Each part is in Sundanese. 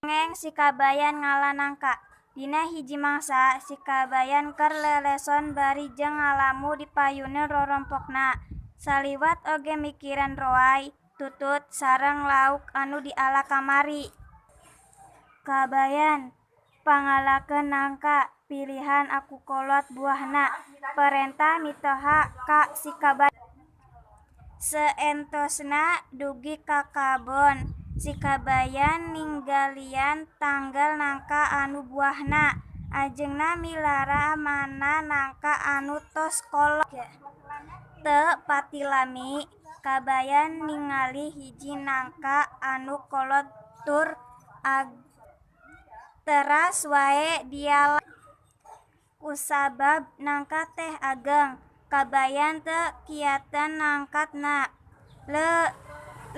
Dongeng Si Kabayan Ngala Nangka. Dina hiji mangsa, si Kabayan keur leleson bari jeung ngalamu di payuneun rorompokna. Saliwat oge mikiran roay, tutut, sareng lauk anu diala kamari. "Kabayan, pangalakeun nangka, pilihan ku kolot buahna," parentah mitoha ka si Kabayan. Saentosna dugi ka kabon, si Kabayan ninggalian tangkal nangka anu buahna. Anjeunna milara mana nangka anu tos kolot. Teu pati lami, Kabayan ningali hiji nangka anu kolot tur ageng. Teras wae diala. Kusabab nangka teh ageng, Kabayan teu kiateun nangkatna.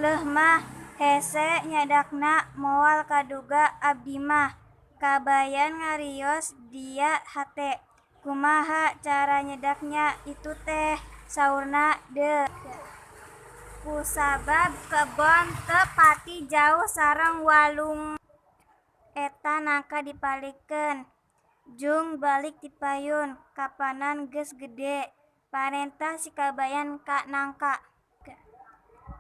"Leuh mah, hese nyadakna, moal kaduga abdi mah," Kabayan ngarios dina hate. "Kumaha cara nyadakna itu teh?" saurna deui. Kusabab kebon teu pati jauh sareng walungan, eta nangka dipalikeun. "Jung balik ti payun, kapanan geus gede," parentah si Kabayan ka nangka.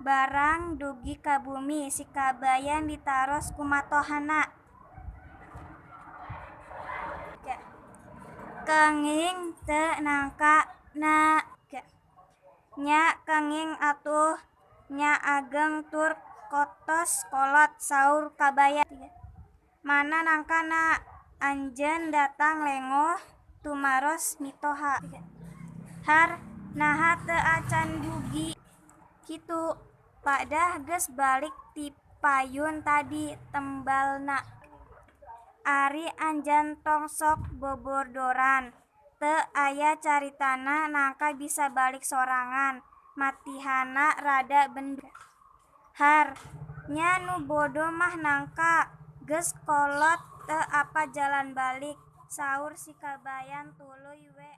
Barang dugi ka bumi, si Kabayan ditaros ku matohana. "Kenging teu nangkana?" "Nya kenging atuh, nya ageng tur tos kolot," saur Kabayan. "Mana nangkana? Anjeun datang lengoh?" tumaros mitoha. "Har, naha teu acan dugi kitu? Padah geus balik ti payun tadi," tembalna. "Ari anjeun tong sok bobodoran, teu aya caritana nangka bisa balik sorangan," matihanna rada bendu. "Har, nya nu bodo mah nangka, geus kolot teu apal jalan balik," saur si Kabayan tuluy we.